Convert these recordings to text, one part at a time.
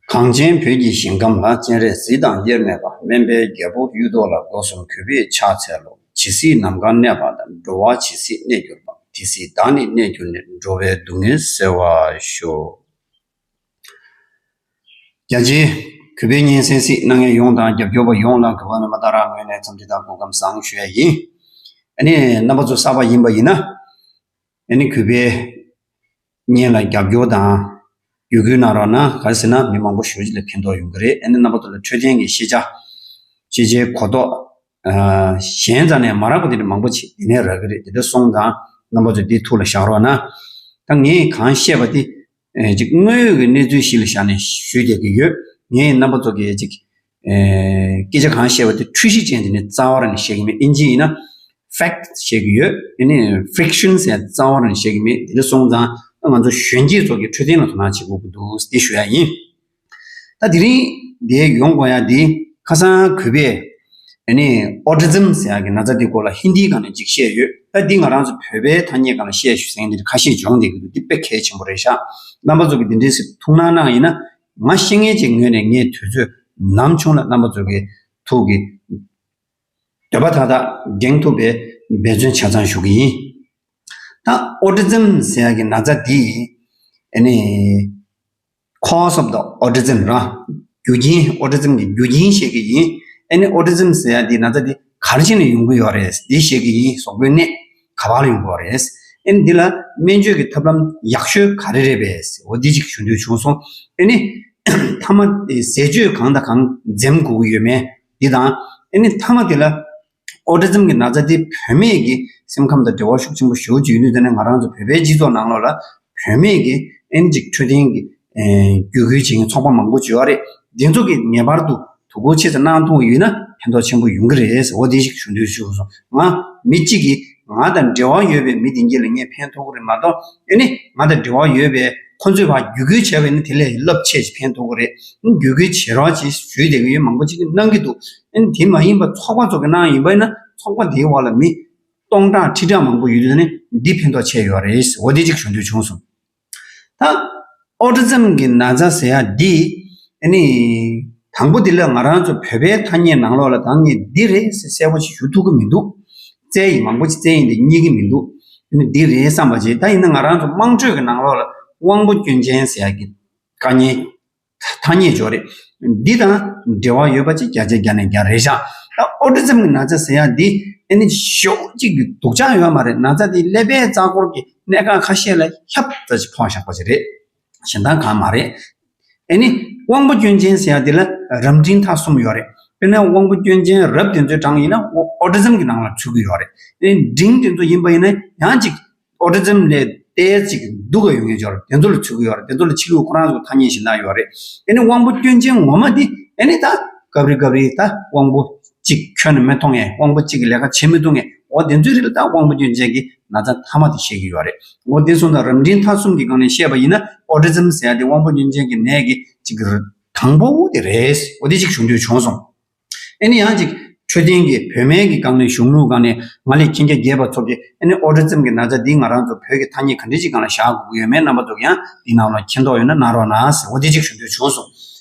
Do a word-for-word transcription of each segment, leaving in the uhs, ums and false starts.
གངས་ཅན་བོད་ཀྱི་ཞིང་ཁམས་ལ། སྤྱན་རས་གཟིགས་དང་དབྱེར་མེད་པ། སྨན་པའི་རྒྱལ་པོ་གཡུ་ཐོག་ལ། སྒོ་གསུམ་གུས་པས་ཕྱག་འཚལ་ལོ། ཇི་སྲིད་ནམ་མཁའ་གནས་པ་དང་། འགྲོ་བ་ཇི་སྲིད་གནས་གྱུར་པ། དེ་སྲིད་བདག་ནི་གནས་གྱུར་ནས། འགྲོ་བའི་སྡུག་བསྔལ་སེལ་བར་ཤོག། རྒྱ་ཆེའི་གུས་པའི་སྙན་གསན་གཟིགས་གནང་མཁན་ཡོངས་དང་རྒྱབ་སྐྱོར་པ་ཡོངས་ལ་གུས་པ་སྨོན་པ་ལྟར་ངོས་ནས་འཚམས་འདྲི་དང་སྐུ་ཁམས་བཟང་ཞུ་ཡ་ཡིན། ཨ་ནི་རྣམ་པ་ཚོ་གསར་པ་ཡིན་པ་ཡིན་ན། ཨ་ནི་གུས་པའི་སྙན་ལ་རྒྱབ་སྐྱོར་དང་བརྒྱུད་སྐུལ་གནང་རོགས་གནང་། ག་རེ་ཟེར་ན་མི་མང་པོ་ཞེ་པོ་ཅིག་ལ་ཕན་ཐོགས་ཡོང་གི་རེད། ཨ་ནི་རྣམ་པ་ཚོ་ལ་འཕྲོད་བསྟེན་གྱི་ཤེས་བྱ། ཤེས་བྱའི་གོ་རྟོགས། ཨ་གཞན་རྩ་ནས་མ་རག་པ་དེ་འདྲ་མང་པོ་ཅིག་དེ་ནས་རག་གི་རེད། དེ་འདྲ་སོང་ཙང་རྣམ་པ་ཚོས་འདི་ཐུགས་ལ་བཞག་རོགས་གནང་། ད་ངས་གང་བཤད་པ་དེ་ཨེ་ཅིག་དངོས་ཡོད་ཀྱི་གནས་ཚུལ་གཞི་ལ་བཞག་ནས་ཞུས་བསྡད་ཀྱི་ཡོད། ངས་རྣམ་པ་ཚོ་གིས་ཅིག་ཨེ་སྐད་ཆ་གང་བཤད་པ་དེ་འཁྲུལ་གཞི་ཅན་དེ་ནི་རྩ་བ་རང་ནས་བཤད་ཀྱི་མེད། ཨིན་ཇི་ཡིན་ན་fact་བཤད་ཀྱི་ཡོད། དེ་ནས་fiction་ཟེར་རྩ་བ་རང་ནས་བཤད་ཀྱི་མེད། དེ་འདྲ་སོང་ཙང་ང་ཚོ་གཞོན་སྐྱེས་ཚོ་གི་འཕྲོད་བསྟེན་ལ་དོ་སྣང་བྱེད་དགོས་ཀྱི་འདུག་འདི་ཞུ་ཡ་ཡིན། ད་དེ་རིང་འདིར་ཡོང་དགོས་ཡ་འདི་ཁ་སང་གུས་པས་ཨ་ནི་autism་ཟེར་ཡ་གི་ན་ཚ་འདི་སྐོར་ལ་ཧིན་དིའི་སྒང་ནས་ཅིག་བཤད་ཡོད། ད་འདི་ང་རང་ཚོ་བོད་པའི་ཐ་སྙད་སྒང་ལ་བཤད་ཞུ་ཟེར་མཁན་འདི་ཁ་ཤས་བྱུང་བསྡད་ཀྱི་འདུག་འདི་དཔེ་གལ་ཆེན་པོ་རེད་ཤག། རྣམ་པ་ཚོ་གིས་འདི་འདྲའི་ཐུགས་སྣང་གནང་ཡིན་ན། ང་ཤེས་མཁན་ཅིག་ངོས་ནས་ངས་དུས་ཚོད་ནམ་བྱུང་ལ་རྣམ་པ་ཚོ་གི་ཐུགས་ཀྱི་འདོད་པ་མཐའ་དག་འགེངས་ཐུབ་པའི་འབད་བརྩོན་ཆ་ཚང་ཞུ་གི་ཡིན། ད་autism་ཟེར་ཡ་གི་ན་ཚ་འདི་ཨ་ནི་cause of the autism་ར། རྒྱུ་རྐྱེན། autism་གི་རྒྱུ་རྐྱེན་བཤད་ཀྱི་ཡིན། ཨ་ནི་autism་ཟེར་ཡ་འདི་ན་ཚ་འདི་ག་རེ་བྱས་ནས་ཡོང་གི་ཡོད་རེད་འདི་བཤད་ཀྱི་ཡིན། གཟུགས་པོའི་གནས་ག་པར་ལ་ཡོང་གི་ཡོད་རེད། ཨ་ནི་འདི་ལ་སྨན་བཅོས་ཀྱི་ཐབས་ལམ་ཡག་ཤོས་ག་རེ་རེད་པས། འོ་འདི་ཅིག་ཞུ་འདོད་བྱུང་སོང་། ཨ་ནི་མཐའ་མ་ཟས་སྤྱོད་གང་དང་གང་འཛེམ་དགོས་ཀྱི་ཡོད་མེད་འདི་དང་། ཨ་ནི་མཐའ་མ་དེ་ལ་autism་གི་ན་ཚ་དེ་བུད་མེད་ཀྱི་སེམས་ཁམས་དང་འབྲེལ་བ་ཤུགས་ཆེན་པོ་ཞེ་པོ་ཅིག་ཡོད་དུས། དེ་ནས་ང་རང་ཚོ་བོད་པའི་སྤྱི་ཚོགས་ནང་ལོགས་ལ་བུད་མེད་ཀྱི་ཨེ་ནི་ཅིག་འཕྲོད་བསྟེན་གྱི་ཨེ་བརྒྱུད་སྐུལ་བྱེད་མཁན་ཚོགས་པ་མང་པོ་ཅིག་ཡོད་རེད། དེ་ཚོ་གིས་ངེས་པར་དུ་དོ་ཁུར་ཆེ་ཙམ་གནང་ཐུབ་ཡོད་ན་ཕན་ཐོགས་ཆེན་པོ་ཡོང་གི་རེད། འོ་དེ་ཞིག་ཞུ་འདོད་ཞུ་སོང་། ང་མི་གཅིག་གིས་ང་དང་འབྲེལ་བ་ཡོད་པའི་མི་དེ་གཉིས་ལ་ངས་ཕན་ཐོགས་ཀྱི་རེད་མ་གཏོགས། ཨེ་ནི་ང་དང་འབྲེལ་བ་ཡོད་པའི་ཁོ་ཚོས་ཕར་བརྒྱུད་སྐུལ་བྱས་པ་ཡིན་ན་དེ་ལས་རླབས་ཆེ་ཞིག་ཕན་ཐོགས་ཀྱི་རེད། བརྒྱུད་སྐུལ་བྱེད་རོགས་ཅེས་ཞུས་བསྡད་ཀྱི་ཡོད། མང་པོ་ཅིག་གིས་གནང་གི་འདུག་ཨེ་ནི་དེ་མ་ཡིན་པ་ཚོགས་པ་ཚོ་གིས་གནང་ཡིན་པ་ཡིན་ན་ཚོགས་པ་དེའི་འོག་ལ་མི་སྟོང་ཕྲག་ཁྲི་ཕྲག་མང་པོ་ཡོད་དུས་ནི་འདི་ཕན་ཐོགས་ཆེ་ཡོད་རེད། འོ་དེ་ཅིག་ཞུ་འདོད་བྱུང་སོང་། ད་autism་གི་ན་ཚ་ཟེར་ཡ་འདི་ཨ་ནི་དང་པོ་འདི་ལ་ང་རང་ཚོ་བོད་པའི་ཐ་སྙད་ནང་ལོགས་ལ་ད་ངས་འདི་རེད་ཟེར་གསལ་པོ་ཞིག་ཞུ་ཐུབ་ཀྱི་མི་འདུག། བཙལ་ཡིན། མང་པོ་ཅིག་བཙལ་ཡིན། དེ་རྙེད་ཀྱི་མི་འདུག། ཨ་ནི་འདི་རེད་བསམ་པ་ཅིག། ད་ཡིན་ན་ང་རང་ཚོ་དམངས་ཁྲོད་ཀྱི་ནང་ལོགས་ལ་དབང་པོ་སྐྱོན་ཅན་ཟེར་ཡ་གི་དཀའ་ངལ་ཐ་སྙད་ཅིག་ཡོད་རེད། འདི་དང་འབྲེལ་བ་ཡོད་པ་ཅིག་བརྒྱ་ཆ་བརྒྱ་ནས་བརྒྱ་རེད་ཤག། ད་autism་གི་ན་ཚ་ཟེར་ཡ་འདི་ཨ་ནི་ཞེ་པོ་ཅིག་གི་སྡུག་ཅག་ཡོད་མ་རེད། ན་ཚ་འདི་ཀླད་པའི་རྩ་འཁོར་གྱི་གནས་ཁག་ཁ་ཤས་ལ་ཧྲབ་ཙམ་ཅིག་ཕོག་བཞག་པ་ཅིག་རེད། གཞན་དག་གང་མ་རེད། ཨ་ནི་དབང་པོ་སྐྱོན་ཅན་ཟེར་ཡ་འདི་ལ་རབ་འབྲིང་ཐ་གསུམ་ཡོད་རེད། དཔེར་ན་དབང་པོ་སྐྱོན་ཅན་རབ་དེ་ཚོའི་གྲངས་ཡིན་ན་autism་གི་ནང་ལ་ཚུད་ཀྱི་ཡོད་རེད། ཨ་ནི་འབྲིང་དེ་ཚོ་ཡིན་པ་ཡིན་ན་ཡང་ཅིག་autism་ལས་ཏོག་ཙམ་ཅིག་སྡུག་ག་ཡོང་མཁན་ཅིག་ཡོད་རེད། དེ་ཚོ་ལ་ཚུད་ཀྱི་ཡོད་རེད། དེ་ཚོ་ལ་ཕྱི་ལུགས་ཁོ་རང་ཚོ་ཐ་སྙད་གཞན་དག་ཡོད་རེད། ཨ་ནི་དབང་པོ་སྐྱོན་ཅན་ངོ་མ་འདི་ཨ་ནི་ད་སྐབས་རེ་སྐབས་རེ་ད་དབང་པོ་གཅིག་ཁྱོན་ནས་མི་མཐོང་ངེས། དབང་པོ་གཅིག་གིས་ལས་ཀ་བྱེད་མི་ཐུབ་ངེས། འོ་དེ་ཚོའི་རིགས་ལ་ད་དབང་པོ་སྐྱོན་ཅན་གྱི་ན་ཚ་མཐའ་མ་དེ་བཤད་ཀྱི་ཡོད་རེད། འོ་དེ་སོང་ཙང་རབ་འབྲིང་ཐ་གསུམ་གྱི་སྒང་ནས་བཤད་པ་ཡིན་ན་autism་ཟེར་ཡ་དེ་དབང་པོ་སྐྱོན་ཅན་གྱི་ནད་ཀྱི་གཅིག་གི་དང་པོ་དེ་རེད། འོ་དེ་གཅིག་ཞུ་འདོད་བྱུང་སོང་། ཨ་ནི་ཡང་ཅིག་འཕྲོད་བསྟེན་གྱི་བོད་སྨན་གྱི་སྒང་ནས་གཞུང་ལུགས་སྒང་ནས་ང་ལས་མཁྱེན་རྒྱ་རྒྱས་པ་ཚོ་གིས་ཨ་ནི་autism་གི་ན་ཚ་འདི་ང་རང་ཚོ་བོད་ཀྱི་ཐ་སྙད་ག་འདྲ་ཅིག་སྒང་ལ་བཞག་དགོས་ཀྱི་ཡོད་མེད་རྣམ་པ་ཚོ་གིས་ཡང་འདི་ནང་ལ་མཁྱེན་རྟོགས་ཡོད་ན་གནང་རོགས་གནང་ཟེར། འོ་དེ་གཅིག་ཞུ་འདོད་བྱུང་སོང་།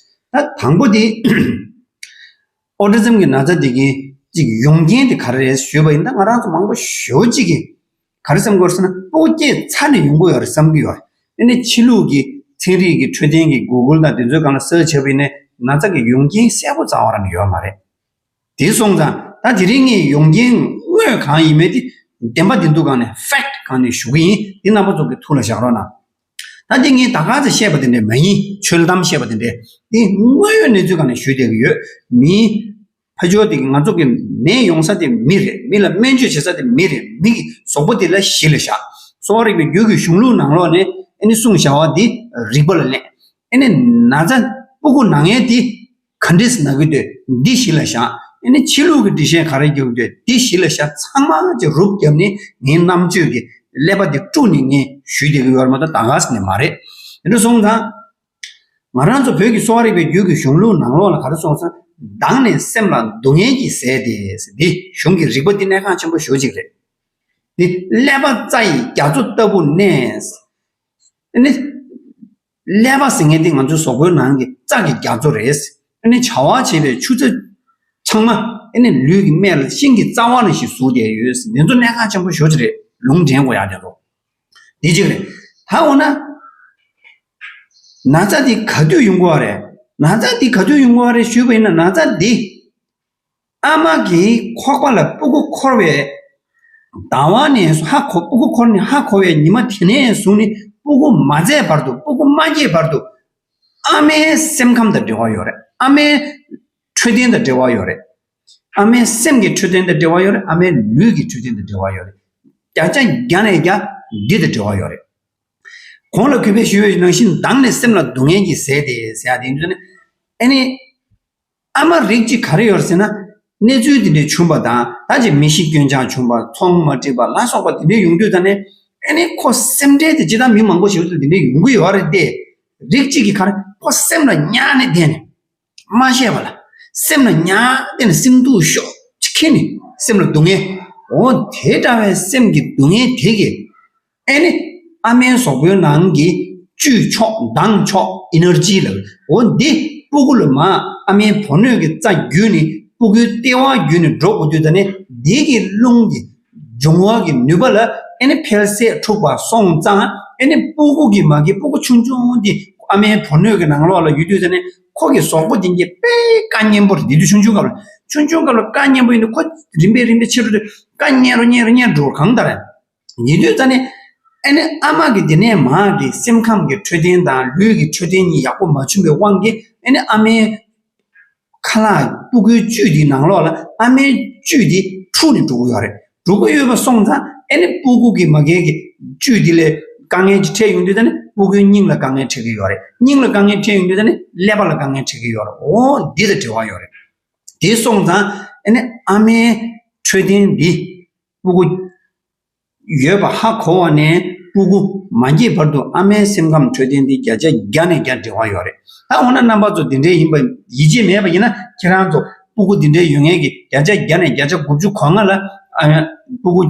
ད་དང་པོ་དེ། autism་གི་ན་ཚ་དེ་གི་ཅིག་ཡོང་རྐྱེན་དེ་ག་རེ་རེད་ཞུས་པ་ཡིན་ན། ང་རང་ཚོ་མང་པོ་ཞེ་པོ་ཅིག་གིས་ག་རེ་བསམ་གྱི་ཡོད་ཟེར་ན། སྤུ་གུ་སྐྱེས་ཚར་ནས་ཡོང་གི་ཡོད་རེད་བསམ་གྱི་ཡོད་རེད། ཨ་ནི་ཕྱི་ལུགས་ཀྱི་ཚན་རིག་གི་འཕྲོད་བསྟེན་གྱི་Google་དང་དེ་ཚོའི་སྒང་ལ་search་བྱས་པ་ཡིན་ན་ན་ཚ་གི་ཡོང་རྐྱེན་གསལ་པོ་རྩ་བ་རང་ནས་ཡོད་མ་རེད། དེ་སོང་ཙང་ད་དེ་རིང་ངས་ཡོང་རྐྱེན་དངོས་གང་ཡིན་མིན་དེ་བདེན་པ་བདེན་ཐུག་སྒང་ནས་fact་སྒང་ནས་ཞུ་གི་ཡིན། འདི་རྣམ་པ་ཚོ་གི་ཐུགས་ལ་བཞག་རོགས་གནང་། ད་འདི་ངས་ད་ག་ཚོད་བཤད་པ་དེ་འདྲ་མ་ཡིན། འཆོལ་གཏམ་བཤད་པ་དེ་འདྲ། འདི་དངོས་ཡོད་གནས་ཚུལ་སྒང་ནས་ཞུས་བསྡད་ཀྱི་ཡོད། མིའི་ཕ་ཇོ་དེ་གི་ང་ཚོ་གི་ནད་ཡོང་ས་དེ་མི་རེད། མི་ལ་སྨན་བཅོས་བྱེད་ས་དེ་མི་རེད། མི་གི་གཟུགས་པོ་དེ་ལ་གཞི་ལ་བཞག། གསོ་བ་རིག་པའི་རྒྱུད་ཀྱི་གཞུང་ལུགས་ནང་ལོགས་ནས་ཨ་ནི་གསུངས་བཞག་པ་འདི་རིག་པ་ལ་གནས། ཨ་ནི་ན་ཚ་སྤུ་གུ་ན་མཁན་དེ་ག་འདྲས་ན་གི་འདུག་འདི་གཞི་ལ་བཞག། ཨ་ནི་ཕྱི་ལུགས་ཀྱི་འགྲེལ་བཤད་ག་རེ་རྒྱག་གི་འདུག་འདི་གཞི་ལ་བཞག། ཚང་མ་ཅིག་རུབ་བརྒྱབ་ནས་ངའི་རྣམ་དཔྱོད་ཀྱི་ཀླད་པ་འདི་དཀྲུགས་ནས་ངས་ཞུས་བསྡད་ཀྱི་ཡོད་རེད་མ་གཏོགས་ད་ག་ས་ནས་མ་རེད། དེ་འདྲ་སོང་ཙང་། ང་རང་ཚོ་བོད་ཀྱི་གསོ་བ་རིག་པའི་རྒྱུད་ཀྱི་གཞུང་ལུགས་ནང་ལོགས་ལ་ག་རེ་གསུངས་སོང་། མདང་ནས་སེམས་ལ་སྡུག་བསྔལ་གྱིས་ཟས་ཏེ་ཟེར་འདི་གཞུང་གི་རིག་པ་འདི་གནད་འགག་ཆེན་པོ་ཞེ་པོ་ཅིག་རེད། འདི་ཀླད་པ་རྩྭ་ཡི་རྒྱ་མཚོ་ལྟ་བུ་གནས། ཨ་ནི་ ཀླད་པ་ཟེར་མཁན་དེ་ང་ཚོའི་གཟུགས་པོའི་ནང་གི་རྩ་གི་རྒྱ་མཚོ་རེད། ཨ་ནི་བྱ་བ་བྱེད་པའི་ཆུ་ཚ་ཚང་མ་ཨ་ནི་ལུས་ཀྱི་སྨད་ལ་ཤིང་གི་རྩ་བ་ནང་བཞིན་ཟུག་བསྡད་ཡོད། འདི་ཚོ་གནད་འགག་ཆེན་པོ་ཞེ་པོ་ཅིག་རེད། ལུང་འདྲེན་དགོས་ཡག་དེ་ཚོ། འདི་གཅིག་རེད། ད་འོ་ན། ན་ཚ་འདི་ག་དུས་ཡོང་གི་ཡོད་རེད། ན་ཚ་འདི་ག་དུས་ཡོང་གི་ཡོད་རེད་ཞུས་པ་ཡིན་ན། ན་ཚ་འདི་ཨ་མ་གི་ཁོག་པ་ལ་སྤུ་གུ་འཁོར་བའི་ཟླ་བ་ནས་ཧ་གོ་སྤུ་གུ་འཁོར་ནས་ཧ་གོ་བའི་ཉི་མ་དེ་ནས་བཟུང་ནས་སྤུ་གུ་མ་བཙས་བར་དུ། སྤུ་གུ་མ་སྐྱེས་བར་དུ་ཨ་མའི་སེམས་ཁམས་དང་འབྲེལ་བ་ཡོད་རེད། ཨ་མའི་འཕྲོད་བསྟེན་དང་འབྲེལ་བ་ཡོད་རེད། ཨ་མའི་སེམས་ཀྱི་འཕྲོད་བསྟེན་དང་འབྲེལ་བ་ཡོད་རེད། ཨ་མའི་ལུས་ཀྱི་འཕྲོད་བསྟེན་དང་འབྲེལ་བ་ཡོད་རེད། བརྒྱ་ཆ་བརྒྱ་ནས་བརྒྱ་འདི་དང་འབྲེལ་བ་ཡོད་རེད། གོང་ལ་གུས་པས་ཞུས་པའི་ནང་བཞིན། མདང་ནས་སེམས་ལ་སྡུག་བསྔལ་གྱིས་ཟས་ཏེ་ཟེར་ཡ་དེ་ཡིན་དུས་ནི། ཨ་ནི་ཨ་མ་རིགས་གཅིག་ག་རེ་ཡོད་ཟེར་ན། གནས་ཚུལ་དེ་འདྲའི་བྱུང་བ་དང་། ད་ཅིག་མི་ཤི་སྐྱོན་ཆག་བྱུང་བ། ཚོང་མ་འགྲིག་པ་ལ་སོགས་པ་དེ་འདྲའི་ཡོང་དུས་ད་ནི། ཨ་ནི་ཁོ་སེམས་ཁྲལ་དེ་ཇི་ལྟར་མི་མང་པོ་ཞིག་ལ་དེ་འདྲའི་ཡོང་གི་ཡོད་རེད་དེ། རིགས་གཅིག་གིས་ག་རེ་ཁོ་སེམས་ལ་ཉར་ནས་བསྡད་ནས། མ་བཤད་པ་ལ། སེམས་ལ་ཉར་བསྡད་ནས་སེམས་སྡུག་ཤོག་ཅིག་ཁྱེར་ནས་སེམས་ལ་སྡུག་བསྔལ། འོ་དེ་འདྲ་བའི་སེམས་ཀྱི་སྡུག་བསྔལ་དེ་གིས། ཨེ་ནི་ཨ་མའི་གཟུགས་པོའི་ནང་གི་བཅུད་མཆོག་མདངས་མཆོག་ཨི་ནར་ཇི་ལ། འོ་འདི་སྤུ་གུ་ལ་མར་ཨ་མའི་བུ་སྣོད་ཀྱི་རྩ་བརྒྱུད་ནས། སྤུ་གུའི་ལྟེ་བ་བརྒྱུད་ནས་འགྲོ་དགོས་དུས། ད་ནི་འདི་གི་རླུང་གི་འབྱུང་བ་གི་ནུས་པ་ལ་ཨེ་ནི་འཕེལ་ཟད་འཁྲུགས་པ་སོང་ཙང་། ཨེ་ནི་སྤུ་གུ་གི་མ་གི་སྤུ་གུ་ཆུང་ཆུང་འདི་ཨ་མའི་བུ་སྣོད་ཀྱི་ནང་ལོགས་ལ་ཡོད་དུས། ད་ནི་ཁོ་གི་གཟུགས་པོ་འདི་གི་དཔེ་དཀའ་ངལ་པོ་རེད། འདི་དུས་ཆུང་ཆུང་སྐབས་ལ། ཆུང་ཆུང་སྐབས་ལ་དཀའ་ངལ་པོ་ཡིན་དུས། ཁོ་རིམ་པས་རིམ་པས་ཆེ་རུ་དུས་དཀའ་ངལ་རུ་ཉེ་རུ་ཉེ་རུ་འགྲོ་གང་ལྟར། ཡིན་དུས་ད་ནི། ཨེ་ནི་ཨ་མ་གི་འདི་ནས་མ་གི་སེམས་ཁམས་ཀྱི་འཕྲོད་བསྟེན་དང་ལུས་ཀྱི་འཕྲོད་བསྟེན་གཉིས་ཡག་པོ་མ་བྱུང་བའི་དབང་གིས། ཨེ་ནི་ཨ་མའི་ཁ་ལག་སྤུ་གུའི་བཅུད་འདིའི་ནང་ལོགས་ལ་ཨ་མའི་བཅུད་འདི་འཁྲུགས་ནས་འགྲོ་གི་ཡོད་རེད། འགྲོ་གི་ཡོད་པ་སོང་ཙང་། ཨེ་ནི་སྤུ་གུ་གི་མ་གི་གི་བཅུད་འདི་ལ་དཀའ་ངལ་ཅིག་འཕྲད་ཡོང་དུས། ད་ནི་སྤུ་གུའི་སྙིང་ལ་དཀའ་ངལ་འཕྲད་ཀྱི་ཡོད་རེད། སྙིང་ལ་དཀའ་ངལ་འཕྲད་ཡོང་དུས། ད་ནི་ཀླད་པ་ལ་དཀའ་ངལ་འཕྲད་ཀྱི་ཡོད་རེད། འོ་འདི་དང་འབྲེལ་བ་ཡོད་རེད། དེ་སོང་ཙང་། ཨེ་ནི་ཨ་མའི་འཕྲོད་བསྟེན་འདི་སྤུ་གུ་ཡོད་པ་ཧ་གོ་བ་ནས་སྤུ་གུ་མ་སྐྱེས་བར་དུ་ཨ་མའི་སེམས་ཁམས་འཕྲོད་བསྟེན་འདི་བརྒྱ་ཆ་བརྒྱ་ནས་བརྒྱ་འབྲེལ་བ་ཡོད་རེད། ད་འོ་ན་རྣམ་པ་ཚོ་འདི་འདྲའི་ཡིན་པ་ཡིད་ཆེས་མེད་པ་ཡིན་ན། ཁྱེད་རང་ཚོ་སྤུ་གུ་འདི་འདྲའི་ཡོད་མཁན་གྱི་བརྒྱ་ཆ་བརྒྱ་ནས་བརྒྱ་ཆ་དགུ་བཅུ་གོ་ལྔ་ལ། ཨ། སྤུ་གུ་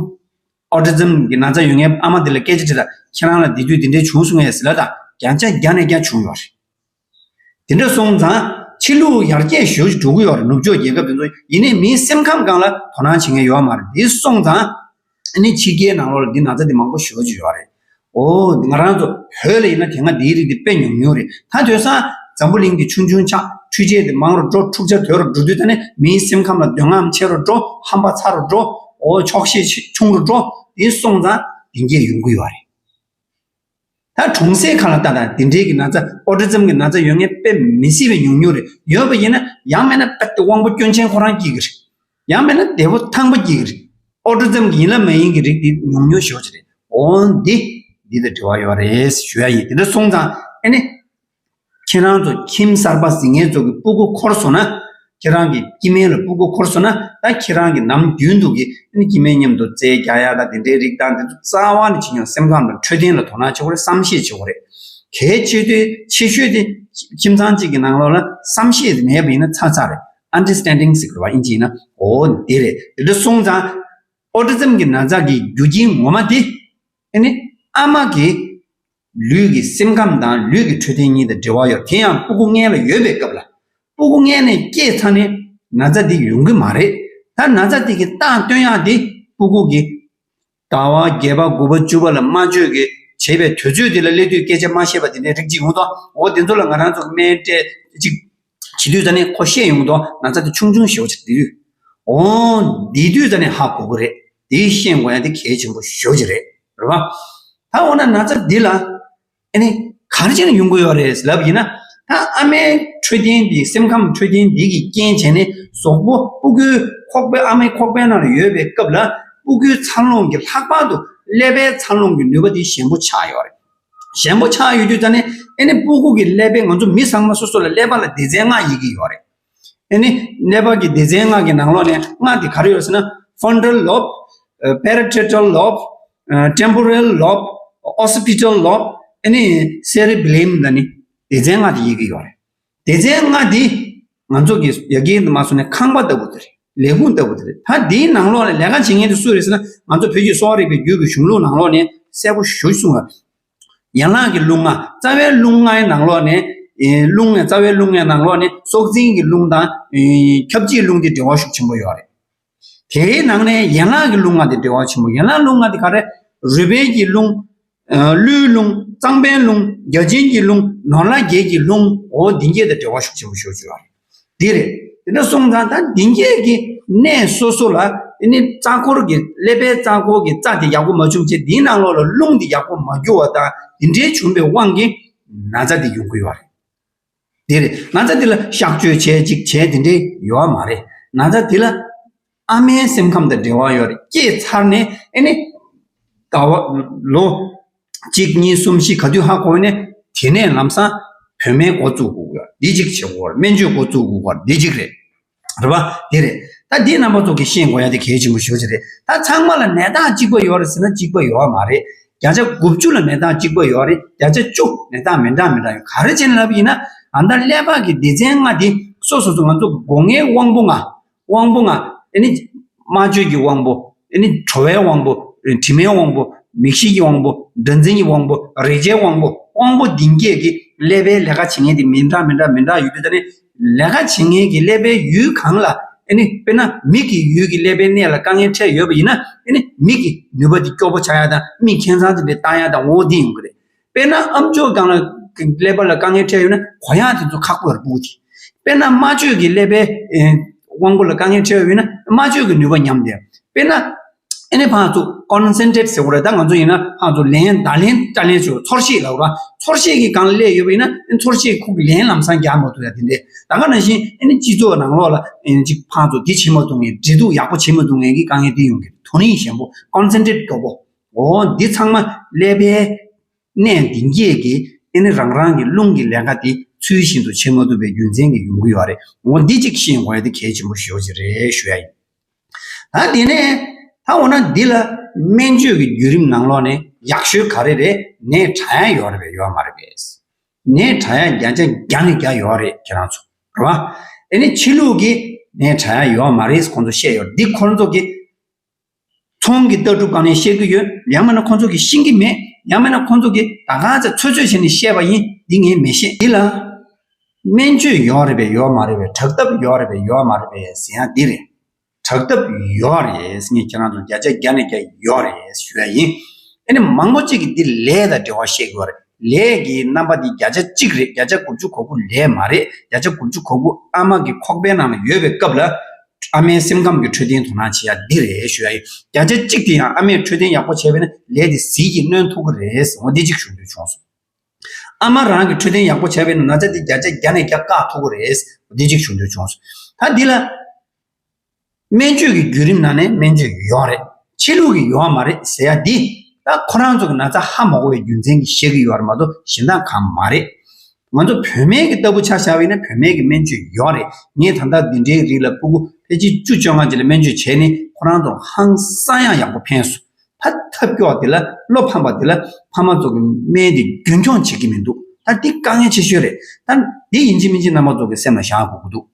ཨོ་ཊི་ཛམ་གྱི་ན་ཚ་ཡོད་མཁན་ཨ་མ་དེ་ལ་སྐད་ཆ་དྲིས་དང་། ཁྱེད་རང་ལ་འདི་དུས་འདི་འདྲའི་བྱུང་སོང་ངས་ཟེར་ལབ་དང་། བརྒྱ་ཆ་བརྒྱ་ནས་བརྒྱ་བྱུང་ཡོད་རེད། དེ་འདྲ་སོང་ཙང་ཕྱི་ལུགས་ཡར་རྒྱས་ཞེ་པོ་ཅིག་འགྲོ་གི་ཡོད་རེད། ནུབ་ཕྱོགས་རྒྱལ་ཁབ་དེ་ཚོ། ཡིན་ནའི་མིའི་སེམས་ཁམས་སྒང་ལ་དོ་སྣང་བྱེད་མཁན་ཡོད་མ་རེད། དེ་སོང་ཙང་ཨ་ནི་ཕྱི་རྒྱལ་ནང་ལོགས་ལ་འདི་ན་ཚ་འདི་མང་པོ་ཞེ་པོ་ཅིག་ཡོད་རེད། འོ། ང་རང་ཚོ་བོད་ལ་ཡིན་ན་དེ་སྔ་འདིའི་རིགས་འདི་དཔེ་ཉུང་ཉུང་རེད། ད་དེང་སང་འཛམ་བུ་གླིང་འདི་ཆུང་ཆུང་ཆགས། འཕྲུལ་ཆས་འདི་མང་རུ་འགྲོ། འཁྲུག་ཆ་དོད་རུ་འགྲོ་དུས། ད་ནི་མིའི་སེམས་ཁམས་ལ་འདོད་རྔམ་ཆེ་རུ་འགྲོ། ཧམ་པ་ཚ་རུ་འགྲོ། འོ། ཆོག་ཤེས་ཆུང་རུ་འགྲོ། དེ་སོང་ཙང་དེ་འདྲ་ཡོང་གི་ཡོད་རེད། ད་གྲོང་གསེབ་ཁག་ལ་ལྟ་དང་། དེ་འདྲའི་གི་ན་ཚ། ཨོ་ཊི་ཛམ་གི་ན་ཚ་ཡོད་མཁན་དཔེ་མི་སྲིད་པའི་ཉུང་ཉུང་རེད། ཡོད་པ་ཡིན་ན་ཡང་མིན་ན་དཔེ་དབང་པོ་སྐྱོན་ཅན་ཁོ་རང་སྐྱེ་གི་རེད། ཡང་མིན་ན་བདེ་པོ་ཐང་པོ་སྐྱེ་གི་རེད། ཨོ་ཊི་ཛམ་གི་ཡིན་ལ་མ་ཡིན་གི་རིགས་དེ་ཉུང་ཉུང་ཞེ་པོ་ཅིག་རེད། འོ་འདི། འདི་དང་འབྲེལ་བ་ཡོད་རེད་ཞུ་ཡ་ཡིན། དེ་འདྲ་སོང་ཙང་ཨ་ནི། ཁྱེད་རང་ཚོ་ཁྱིམ་གསར་པ་ཟིན་མཁན་ཚོ་གི་སྤུ་གུ་འཁོར་སོང་ན། ཁྱེད་རང་གི་སྐྱེ་དམན་ལ་སྤུ་གུ་འཁོར་སོང་ན། ད་ཁྱེད་རང་གི་ནམ་རྒྱུན་དུ་གི་ཨ་ནི་སྐྱེ་དམན་མཉམ་དུ་རྩེད་རྒྱག་ཡ་དང་དེ་འདྲའི་རིགས་དང་དེ་ཚོ་རྩ་བ་ནས་བྱེད་མྱོང་། སེམས་ཁམས་དང་འཕྲོད་བསྟེན་ལ་དོ་སྣང་བྱེད་དགོས་རེད། བསམ་ཤེས་བྱེད་དགོས་རེད། གལ་ཆེ་དུས་ཆེ་ཤོས་དེ་ཁྱིམ་ཚང་གཅིག་གི་ནང་ལོགས་ལ་བསམ་ཤེས་དེ་མེད་པ་ཡིན་ན་ཚར་ཚར་རེད། ཨན་ཌར་སི་ཊེན་ཌིང་ཟེར་དགོས་རེད་པ། ཨིན་ཇི་ཡིན་ན། འོ་འདི་རེད། དེ་འདྲ་སོང་ཙང་ཨོ་ཊི་ཛམ་གྱི་ན་ཚ་གི་རྒྱུ་རྐྱེན་ངོ་མ་དེ་ཨ་ནི་ཨ་མ་གི་ལུས་ཀྱི་སེམས་ཁམས་དང་ལུས་ཀྱི་འཕྲོད་བསྟེན་གཉིས་དང་འབྲེལ་བ་ཡོད། དེ་ཡང་སྤུ་གུ་མངལ་ལ་ཡོད་པའི་སྐབས་ལ། སྤུ་གུ་མངལ་ནས་སྐྱེས་ཚར་ནས་ན་ཚ་འདི་ཡོང་གི་མ་རེད། ད་ན་ཚ་འདི་གི་རྟགས་སྟོན་ཡག་འདི་སྤུ་གུ་གི་ཟླ་བ་བརྒྱད་པ་དགུ་པ་བཅུ་པ་ལ་སྨྲ་བརྗོད་ཀྱི་བྱེད་པའི་དུས་ཚོད་འདི་ལ་སླེབས་དུས་སྐད་ཆ་མ་བཤད་པ་དེ་འདྲའི་རིགས་ཅིག་ཡོང་དོ། འོ་དེ་ཚོ་ལ་ང་རང་ཚོ་སྨན་སྤྲད་ཅིག་བྱེད་དུས་ད་ནི་ཁོ་ཤེས་ཡོང་དོ། ན་ཚ་དེ་ཆུང་ཆུང་ཞེ་པོ་ཅིག་དེ་དུས། འོ་འདི་དུས་ད་ནི་ཧ་གོ་གི་རེད། དེ་ཤེས་དགོས་ཡ་དེ་གལ་ཆེན་པོ་ཞེ་པོ་ཅིག་རེད། རེད་པ། ད་འོ་ན་ན་ཚ་འདི་ལ་ཨ་ནི་ག་རེ་བྱས་ནས་ཡོང་གི་ཡོད་རེད་ལབ་ཡིན་ན། ད་ཨ་མའི་འཕྲོད་བསྟེན་འདི། སེམས་ཁམས་འཕྲོད་བསྟེན་འདི་གི་རྐྱེན་བྱས་ནས་གཟུགས་པོ་སྤུ་གུའི་ཁོག་པའི། ཨ་མའི་ཁོག་པའི་ནང་ལ་ཡོད་པའི་སྐབས་ལ་སྤུ་གུའི་འཚར་ལོངས་ཀྱི་ལྷག་པར་དུ་ཀླད་པའི་འཚར་ལོངས་ཀྱི་ནུས་པ་དེ་ཞན་པོ་ཆགས་ཡོད་རེད། ཞན་པོ་ཆགས་ཡོད་དུས་ད་ནི་ཨ་ནི་སྤུ་གུ་གི་ཀླད་པའི། ང་ཚོ་མི་ཚང་མ་སོ་སོ་ལ་ཀླད་པ་ལ་སྡེ་ཚན་ལྔ་ཡོད་ཀྱི་ཡོད་རེད། ཨ་ནི་ཀླད་པ་གི་སྡེ་ཚན་ལྔ་གི་ནང་ལོགས་ནས་ལྔ་དེ་ག་རེ་ཡོད་ཟེར་ན། ཕོན་ཊལ་ལོབ། པེ་རི་ཊེ་ཊལ་ལོབ། ཊེམ་པོ་རལ་ལོབ། ཨོ་སི་པི་ཊལ་ལོབ། ཨ་ནི་སེ་རི་བྷི་ལམ། ད་ནི་སྡེ་ཚན་ལྔ་དེ་ཡོད་ཀྱི་ཡོད་རེད། སྡེ་ཚན་ལྔ་དེ་ང་ཚོ་གི་ཡ་གི་མ་སོང་ནས་ཁང་པ་ལྟ་བུ་དེ་རེད། ལས་ཁུངས་ལྟ་བུ་དེ་རེད། ད་དེའི་ནང་ལོགས་ནས་ལས་ཀ་བྱེད་མཁན་དེ་སུ་རེད་ཟེར་ན། ང་ཚོ་བོད་ཀྱི་གསོ་བ་རིག་པའི་རྒྱུད་ཀྱི་གཞུང་ལུགས་ནང་ལོགས་ནས་གསལ་པོ་ཞེ་པོ་གསུངས་པ། ཡན་ལག་གི་རླུང་ལྔ། རྩ་བའི་རླུང་ལྔའི་ནང་ལོགས་ནས། ཨེ། རླུང་ལྔ། རྩ་བའི་རླུང་ལྔའི་ནང་ལོགས་ནས་སྲོག་འཛིན་གྱི་རླུང་དང་། ཨེ། ཁྱབ་བྱེད་རླུང་དེ་འབྲེལ་བ་ཤུགས་ཆེན་པོ་ཡོད་རེད། དེའི་ནང་ནས་ཡན་ལག་གི་རླུང་ལྔ་དེ་འབྲེལ་བ་ཆེན་པོ། ཡན་ལག་རླུང་ལྔ་དེ་ག་རེ། རུས་སྦལ་གྱི་རླུང་། ཨ། ཀླུའི་རླུང་། རྩང་པའི་རླུང་། བརྒྱ་བྱིན་གྱི་རླུང་། ནོར་ལྷ་བརྒྱད་ཀྱི་རླུང་། འོ་འདི་གྱད་དང་འབྲེལ་བ་ཤུགས་ཆེན་པོ་ཤོར་ཤོར་བ་རེད། འདི་རེད། དེ་འདྲ་སོང་ཙང་ད་འདི་གྱད་ཀྱི་གནས་སོ་སོ་ལ་ཨ་ནི་རྩ་འཁོར་གྱི། ཀླད་པའི་རྩ་འཁོར་གྱི་རྩ་དེ་ཡག་པོ་མ་བྱུང་བྱས། འདིའི་ནང་ལོགས་ལ་རླུང་འདི་ཡག་པོ་མ་རྒྱུ་བ་དང་། འདི་འདྲའི་བྱུང་བའི་དབང་གིས་ན་ཚ་འདི་ཡོང་གི་ཡོད་རེད། དེ་རེད། ན་ཚ་འདི་ལ་གཤག་བཅོས་བྱས་ཅིག་བྱས་དེ་འདྲའི་ཡོད་མ་རེད། ན་ཚ་འདི་ལ་ཨ་མའི་སེམས་ཁམས་དང་འབྲེལ་བ་ཡོད་རེད། སྐྱེས་ཚར་ནས་ཨ་ནི་ཟླ་བ་ལོ་གཅིག་གཉིས་གསུམ་བཞི་ག་དུས་ཧ་གོ་ནས། དེ་ནས་ལམ་སང་བོད་སྨན་འགོ་བཙུགས་དགོས་ཀྱི་ཡོད། འདི་གཅིག་བྱེད་དགོས་རེད། སྨན་བཅོས་འགོ་བཙུགས་དགོས་ཀྱི་ཡོད། འདི་གཅིག་རེད། རེད་པ། དེ་རེད། ད་འདི་རྣམ་པ་ཚོ་གིས་ཤེས་དགོས་ཡ་དེ་གལ་ཆེན་པོ་ཞེ་པོ་ཅིག་རེད། ད་ཚང་མ་ལ་ནད་རྟགས་གཅིག་པ་ཡོད་རེད་ཟེར་ན་གཅིག་པ་ཡོད་མ་རེད། བརྒྱ་ཆ་དགུ་བཅུ་ལ་ནད་རྟགས་གཅིག་པ་ཡོད་རེད། བརྒྱ་ཆ་བཅུ་ནད་རྟགས་མི་འདྲ་མི་འདྲ་ཡོད། ག་རེ་བྱས་ནས་ལབ་པ་ཡིན་ན། ཨ། ད་ཀླད་པ་གི་སྡེ་ཚན་ལྔ་དེ་སོ་སོ་སོ་ང་ཚོ་སྒོ་ལྔའི་དབང་པོ་ལྔ། དབང་པོ་ལྔ། ཨ་ནི་སྨྲ་བརྗོད་ཀྱི་དབང་པོ། ཨ་ནི་གྲོ་བའི་དབང་པོ། དྲི་མའི་དབང་པོ། མིག་ཤེས་ཀྱི་དབང་པོ། སྒྲ་འཛིན་གྱི་དབང་པོ། རེག་བྱའི་དབང་པོ། དབང་པོ་འདི་གྱད་ཀྱི་ཀླད་པའི་ལས་ཀ་བྱེད་མཁན་དེ་མི་འདྲ་མི་འདྲ་མི་འདྲ་ཡོད་དུས། ད་ནི་ལས་ཀ་བྱེད་མཁན་གྱི་ཀླད་པའི་ཡུལ་གང་ལ། ཨ་ནི་དཔེར་ན་མིག་གི་ཡུལ་གྱི་ཀླད་པའི་གནས་ལ་དཀའ་ངལ་འཕྲད་ཡོད་པ་ཡིན་ན། ཨ་ནི་མིག་གི་ནུས་པ་དེ་སྐྱོ་པོ་ཆགས་ཡ་དང་། མིག་ཁྱད་མཚར་དེ་འདྲ་བཏང་ཡ་དང་། འོ་དེ་ཡོང་གི་རེད། དཔེར་ན་ཨམ་ཅོག་སྒང་ལ་ཀླད་པ་ལ་དཀའ་ངལ་འཕྲད་ཡོད་ན་གོ་ཡག་དེ་ཚོ་ཁག་པོ་རེད། སྤུ་གུ་དེ། དཔེར་ན་སྨྲ་བརྗོད་ཀྱི་ཀླད་པའི་ཨེ་དབང་པོ་ལ་དཀའ་ངལ་འཕྲད་ཡོད་ན་སྨྲ་བརྗོད་ཀྱི་ནུས་པ་ཉམས་བསྡད། དཔེར་ན་ཨ་ནི་ཕར་ཚུར་ཀོན་སེན་ཊྲེཊ་ཟེར་བ་རེད། ད་ང་ཚོ་ཡིན་ན་ཕར་ཚུར་ལན་བརྡ་ལན་བཀྲལ་ལན་བྱེད། ཚོར་ཤེས་ལབ་ར། ཚོར་ཤེས་ཀྱི་སྒང་ལ་སླེབས་ཡོད་པ་ཡིན་ན་ཚོར་ཤེས་ཁོ་གི་ལན་ལམ་སང་རྒྱག་མ་ཐུབ་ཡ་དེ་འདྲས། ད་ག་ནང་བཞིན་ཨ་ནི་སྤྱི་ཚོགས་ནང་ལོགས་ལ་ཨ་ནི་ཅིག་ཕར་ཚུར་འདི་བྱེད་མ་ཐུབ་མཁན། འབྲེལ་གཏུག་ཡག་པོ་བྱེད་མ་ཐུབ་མཁན་གྱི་དཀའ་ངལ་དེ་ཡོང་གི་རེད། དོ་ནི་ཞན་པོ། ཀོན་སེན་ཊྲེཊ་མགྱོགས་པོ། འོ་འདི་ཚང་མ་ཀླད་པའི་གནས་འདི་གྱད་ཀྱི་ཨ་ནི་རང་རང་གི་རླུང་གི་ལས་ཀ་དེ་ཚུལ་བཞིན་དུ་བྱེད་མ་ཐུབ་པའི་རྒྱུ་མཚན་གྱིས་ཡོང་གི་ཡོད་རེད། འོ་འདི་གཅིག་ཤེས་དགོས་ཡ་དེ་གལ་ཆེན་པོ་ཞེ་པོ་ཅིག་རེད་ཞུ་ཡ་ཡིན། ད་དེ་ནས་ད་འོ་ན་འདི་ལ་སྨན་བཅོས་ཀྱི་བརྒྱུད་རིམ་ནང་ལོགས་ནས་ཡག་ཤོས་ག་རེ་རེད། ནད་དྲག་ཡ་ཡོད་རེད་པས་ཡོད་མ་རེད་པས། ནད་དྲག་ཡ་བརྒྱ་ཆ་བརྒྱ་ནས་བརྒྱ་ཡོད་རེད། ཁྱེད་རང་ཚོ་རེད་པ། ཨ་ནི་ཕྱི་ལུགས་ཀྱི་ནད་དྲག་ཡ་ཡོད་མ་རེད་ཁོང་ཚོ་བཤད་ཡོད་རེད། འདི་ཁོང་ཚོ་གི་ཚོང་གི་ལྟ་གྲུབ་སྒང་ནས་བཤད་ཀྱི་ཡོད། ཡང་མིན་ན་ཁོང་ཚོ་གིས་ཤེས་ཀྱི་མེད། ཡང་མིན་ན་ཁོང་ཚོ་གིས་ད་ག་ཚོད་ཚོད་བྱས་ནས་བཤད་པ་ཡིན། འདི་ངས་མི་ཤེས། འདི་ལ་སྨན་བཅོས་ཡོད་རེད་པས་ཡོད་མ་རེད་པས། དྲག་ཐབས་ཡོད་རེད་པས་ཡོད་མ་རེད་པས་ཟེར་ཡ་འདི་རེད། དྲག་ཐབས་ཡོད་རེད། ངས་ཁྱེད་རང་ཚོ་བརྒྱ་ཆ་བརྒྱ་ནས་བརྒྱ་ཡོད་རེད་ཞུ་ཡ་ཡིན། ཨ་ནི་མང་པོ་ཅིག་གིས་འདི་ལས་དང་འབྲེལ་བ་བཤད་ཀྱི་ཡོད་རེད། ལས་ཀྱི་རྣམ་པ་འདི་བརྒྱ་ཆ་གཅིག་རེད། བརྒྱ་ཆ་དགུ་བཅུ་གོ་དགུ་ལས་མ་རེད། བརྒྱ་ཆ་དགུ་བཅུ་གོ་དགུ་ཨ་མ་གི་ཁོག་པའི་ནང་ལ་ཡོད་པའི་སྐབས་ལ། ཨ་མའི་སེམས་ཁམས་ཀྱི་འཕྲོད་བསྟེན་དོ་སྣང་བྱེད་ཡ་འདི་རེད་ཞུ་ཡ་ཡིན། བརྒྱ་ཆ་གཅིག་དེ་ཡང་ཨ་མས་འཕྲོད་བསྟེན་ཡག་པོ་བྱས་པས་ན་ལས་དེ་ཟིལ་གྱིས་གནོན་ཐུབ་ཀྱི་རེད། འོ་འདི་གཅིག་ཞུ་འདོད་བྱུང་སོང་། ཨ་མ་རང་གིས་འཕྲོད་བསྟེན་ཡག་པོ་བྱས་པས་ན་ན་ཚ་དེ་བརྒྱ་ཆ་བརྒྱ་ནས་བརྒྱ་བཀག་ཐུབ་ཀྱི་རེད། འོ་འདི་གཅིག་ཞུ་འདོད་བྱུང་སོང་། ད་འདི་ལ་སྨན་བཅོས་ཀྱི་བརྒྱུད་རིམ་ནང་ནས་སྨན་བཅོས་ཡོད་རེད། ཕྱི་ལུགས་ཀྱི་ཡོད་མ་རེད་ཟེར་ཡ་འདི། ད་ཁོ་རང་ཚོ་གི་ན་ཚ་ཧ་མ་གོ་བའི་རྒྱུ་མཚན་གྱིས་བཤད་ཀྱི་ཡོད་རེད་མ་གཏོགས་གཞན་དག་གང་མ་རེད། ང་ཚོ་བོད་སྨན་གྱི་ལྟ་བུ་ཆ་བཞག་པ་ཡིན་ན་བོད་སྨན་གྱི་སྨན་བཅོས་ཡོད་རེད། ངས་ད་ལྟ་འདི་འདྲའི་རིགས་ལ་ཕྲུ་གུ་ཕལ་ཆེར་བཅུ་བཅོ་ལྔ་ཅིག་ལ་སྨན་བཅོས་བྱས་ནས་ཁོ་རང་ཚོ་ཧང་སང་ཡང་ཡག་པོ་ཕན་སོང་། ད་ཐབས་སྐྱོ་བ་དེ་ལ། བློ་ཕམ་པ་དེ་ལ་ཕ་མ་ཚོ་གི་སྨན་དེ་རྒྱུན་འཁྱོངས་བྱེད་ཀྱི་མི་འདུག་ད་འདི་དཀའ་ངལ་ཆེ་ཤོས་རེད། ད་འདི་ཡིན་གཅིག་མིན་གཅིག་རྣམ་པ་ཚོ་གི་སེམས་ལ་བཞག་དགོས་ཀྱི་འདུག་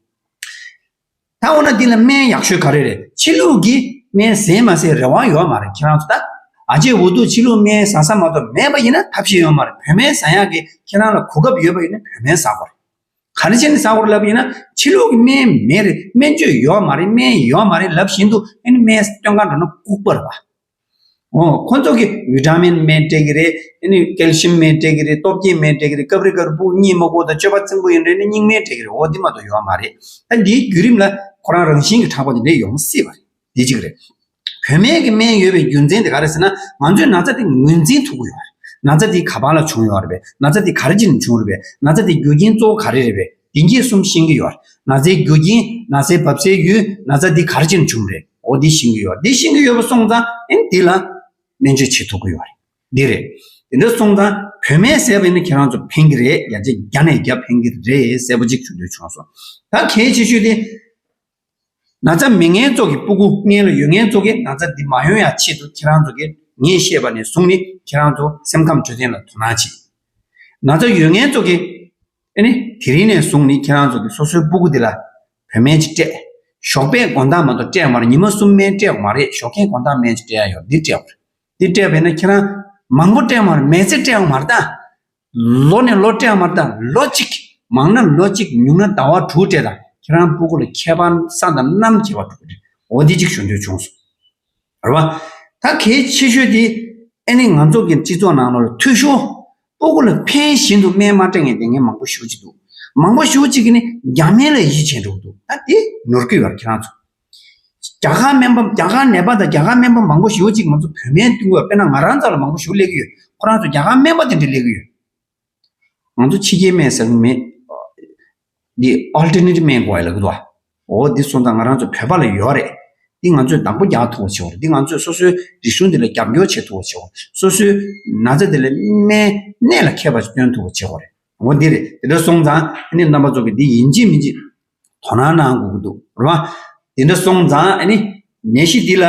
ད་འོ་ན་འདི་ལ་སྨན་ཡག་ཤོས་ག་རེ་རེད། ཕྱི་ལུགས་ཀྱི་སྨན་ཟས་མ་ཟས་རེ་བ་ཡོད་མ་རེད། ཁྱེད་རང་ཚོ་ད་ཨ་ཅེ་འུ་ཐུག་ཕྱི་ལུགས་སྨན་ཟ་ས་མ་གཏོགས་མེད་པ་ཡིན་ན་ཐབས་ཤེས་ཡོད་མ་རེད། བོད་སྨན་ཟ་ཡག་གི་ཁྱེད་རང་ལ་གོ་སྐབས་ཡོད་པ་ཡིན་ན་བོད་སྨན་ཟ་དགོས་རེད། ག་རེ་བྱས་ནས་ཟ་དགོས་རེད་ལབ་ཡིན་ན། ཕྱི་ལུགས་ཀྱི་སྨན་མེད་རེད། སྨན་བཅོས་ཡོད་མ་རེད། སྨན་ཡོད་མ་རེད་ལབ་བཞིན་དུ་ཨ་ནི་སྨན་སྟོན་ག་འགྲོ་ན་ལྐུགས་པ་རེད་པ། འོ། ཁོ་ཚོ་གིས་ཝི་ཊ་མིན་སྨན་སྤྲད་ཀྱི་རེད། ཨ་ནི་ཀལ་ཤི་ཡམ་སྨན་སྤྲད་ཀྱི་རེད། སྟོབས་སྐྱེད་སྨན་སྤྲད་ཀྱི་རེད། སྐབས་རེ་སྐབས་རེ་ཕྲུ་གུ་གཉིད་མ་ཁུག་དང་སྤྱོད་པ་རྩིང་པོ་ཡིན་རེད་ནི་སྙིང་སྨན་སྤྲད་ཀྱི་རེད། འོ་འདི་མ་གཏོགས་ཡོད་མ་རེད། ད་འདིའི་བརྒྱུད་རིམ་ལ་ཁོ་རང་རང་བཞིན་གྱིས་དྲག་པ་དེ་འདྲ་ཡོང་སྲིད་པ་རེད། འདི་གཅིག་རེད། བོད་སྨན་གྱི་སྨན་ཡོད་པའི་རྒྱུ་མཚན་དེ་ག་རེ་ཟེར་ན། ང་ཚོས་ན་ཚ་དེ་ངོས་འཛིན་ཐུབ་ཀྱི་ཡོད་རེད། ན་ཚ་དེ་ག་པར་ལ་བྱུང་ཡོད་རེད་པས། ན་ཚ་དེ་ག་རེ་བྱས་ནས་བྱུང་རེད་པས། ན་ཚ་དེ་རྒྱུ་རྐྱེན་གཙོ་བོ་ག་རེ་རེད་པས། འདི་གྱད་གསུམ་ཤེས་ཀྱི་ཡོད་རེད། ན་ཚའི་རྒྱུ་རྐྱེན། ན་ཚའི་བབས་སའི་ཡུལ། ན་ཚ་འདི་ག་རེ་བྱས་ནས་བྱུང་རེད། འོ་འདི་ཤེས་ཀྱི་ཡོད། འདི་ཤེས་ཀྱི་ཡོད་པ་སོང་ཙང་ཨེ་འདི་ལ་སྨན་བཅོས་བྱེད་ཐུབ་ཀྱི་ཡོད་རེད། འདི་རེད། དེ་འདྲ་སོང་ཙང་བོད་སྨན་ཟས་པ་ཡིན་ན་ཁྱེད་རང་ཚོ་ཕན་གྱི་རེད། བརྒྱ་ཆ་བརྒྱ་ནས་བརྒྱ་ཕན་གྱི་རེད། གསལ་པོ་གཅིག་ཞུ་འདོད་བྱུང་སོང་། ད་གལ་ཆེ་ཤོས་དེ། ན་ཚ་མེད་མཁན་ཚོ་གི་ཕྲུ་གུ། སྔོན་ལ་ཡོད་མཁན་ཚོ་གིས་ན་ཚ་འདི་མ་ཡོང་ཡ་ཆེད་དུ་ཁྱེད་རང་ཚོ་གིས་ངས་བཤད་པ་ནས་བཟུང་ནས་ཁྱེད་རང་ཚོ་སེམས་ཁམས་འཕྲོད་བསྟེན་ལ་དོ་སྣང་བྱེད། ན་ཚ་ཡོད་མཁན་ཚོ་གིས་ཨ་ནི་དེ་རིང་ནས་བཟུང་ནས་ཁྱེད་རང་ཚོ་གིས་སོ་སོའི་ཕྲུ་གུ་འདི་ལ་བོད་སྨན་ཅིག་སྤྲད། ཞོགས་པའི་དགོང་དག་མ་གཏོགས་སྤྲད་མ་རེད། ཉི་མ་གསུམ་སྨན་སྤྲད་མ་རེད། ཞོགས་ཀས་དགོང་དག་སྨན་ཅིག་སྤྲད་ཡ་ཡོད། འདི་སྤྲད་པ་རེད། འདི་སྤྲད་པས་ན་ཁྱེད་རང་ མང་པོ་སྤྲད་མ་རེད། མི་ཚེ་སྤྲད་མ་རེད་ད། ལོ་ནས་ལོ་སྤྲད་མ་རེད་ད། ལོ་གཅིག་མང་ན་ལོ་གཅིག་ཉུང་ན་ཟླ་བ་དྲུག་སྤྲད་ད། ཁྱེད་རང་སྤུ་གུ་ལ་ཁྱད་པར་ས་དང་གནམ་ཁྱད་པར་འགྲོ་གི་རེད། འོ་འདི་གཅིག་ཞུ་འདོད་བྱུང་སོང་། རེད་བ། ད་གལ་ཆེ་ཤོས་དེ་ཨ་ནི་ང་ཚོ་གི་སྤྱི་ཚོགས་ནང་ལོགས་ལ་འཐུས་ཤོར། སྤུ་གུ་ལ་ཕན་བཞིན་དུ་སྨན་མ་སྤྲད་མཁན་དེ་ངས་མང་པོ་ཞེ་པོ་ཅིག་འདུག་མང་པོ་ཞེ་པོ་ཅིག་གིས་ནི་རྒྱ་སྨན་ལ་ཡིད་ཆེས་འགྲོ་གི་འདུག་ད་དེ་ནོར་གི་ཡོད་རེད་ཁྱེད་རང་ཚོ། རྒྱ་གར་སྨན་པ་རྒྱ་གར་ནད་པ་དང་རྒྱ་གར་སྨན་པ་མང་པོ་ཞེ་པོ་ཅིག་ང་ཚོ་བོད་སྨན་བསྟུན་དགོས། དཔེར་ན་ང་རང་ཚོ་ལ་མང་པོ་ཞེ་པོ་སླེབས་ཀྱི་ཡོད། ཁོ་རང་ཚོ་རྒྱ་གར་སྨན་པ་དེ་འདྲ་སླེབས་ཀྱི་ཡོད། ང་ཚོ་ཕྱི་རྒྱལ་སྨན་ཟ་གི་མེད། འདི་ཨོལ་ཊར་ནེ་ཊིབ་སྨན་དགོས་ཡ་ལབ་ཀྱི་འདུག་འོ་འདི་སོང་ཙང་ང་རང་ཚོ་བོད་པ་ལ་ཡོད་རེད། འདི་ང་ཚོས་བདག་པོ་རྒྱག་ཐུབ་པ་བྱེད་དགོས་རེད། འདི་ང་ཚོས་སོ་སོའི་རིག་གཞུང་འདི་ལ་རྒྱབ་སྐྱོར་བྱེད་ཐུབ་པ་བྱེད་དགོས་རེད། སོ་སོའི་ན་ཚ་འདི་ལ་སྨན་གནད་ལ་འཁེལ་བ་ཞིག་སྟོན་ཐུབ་པ་བྱེད་དགོས་རེད། འོ་འདི་རེད། དེ་འདྲ་སོང་ཙང་ཨ་ནི་རྣམ་པ་ཚོ་གིས་འདི་ཡིན་གཅིག་མིན་གཅིག་དོ་སྣང་གནང་དགོས་ཀྱི་འདུག་རེད་བ། དེ་འདྲ་སོང་ཙང་ཨ་ནི་ནད་གཞི་འདི་ལ་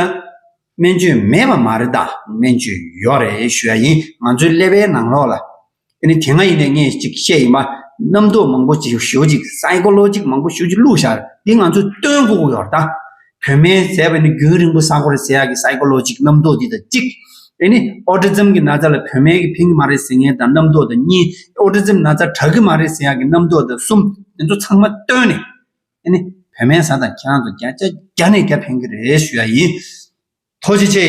སྨན་བཅོས་མེད་པ་མ་རེད་ད། སྨན་བཅོས་ཡོད་རེད་ཞུ་ཡ་ཡིན། ང་ཚོའི་ཀླད་པའི་ནང་ལོགས་ལ་ཨ་ནི་དེ་སྔ་ཡིན་ནའི་ངས་ཅིག་བཤད་ཡིན་པ། རྣམ་རྟོག་མང་པོ་ཅིག་ཞེ་པོ་ཅིག་སའི་ཀོ་ལོ་ཇི་མང་པོ་ཞེ་པོ་ཅིག་བླུགས་བཞག་འདི་ང་ཚོས་སྟོན་དགོས་ཀྱི་ཡོད་རེད་ད། བོད་སྨན་ཟས་པ་ནི་རྒྱུན་རིང་པོ་ཟ་དགོས་རེད་ཟེར་ཡག་གི་སའི་ཀོ་ལོ་ཇི་རྣམ་རྟོག་འདི་དང་གཅིག་ཨ་ནི་ཨོ་ཊི་ཛམ་གྱི་ན་ཚ་ལ་བོད་སྨན་གྱིས་ཕན་གྱི་མ་རེད་ཟེར་མཁན་དང་རྣམ་རྟོག་དང་གཉིས། ཨོ་ཊི་ཛམ་ན་ཚ་དྲག་གི་མ་རེད་ཟེར་ཡག་གི་རྣམ་རྟོག་དང་གསུམ། དེ་ཚོ་ཚང་མ་བཏོན་ནས་ཨ་ནི་བོད་སྨན་ཟ་དང་ཁྱེད་རང་ཚོ་བརྒྱ་ཆ་བརྒྱ་ནས་བརྒྱ་ཕན་གྱི་རེད་ཞུ་ཡ་ཡིན། ཐུགས་རྗེ་ཆེ།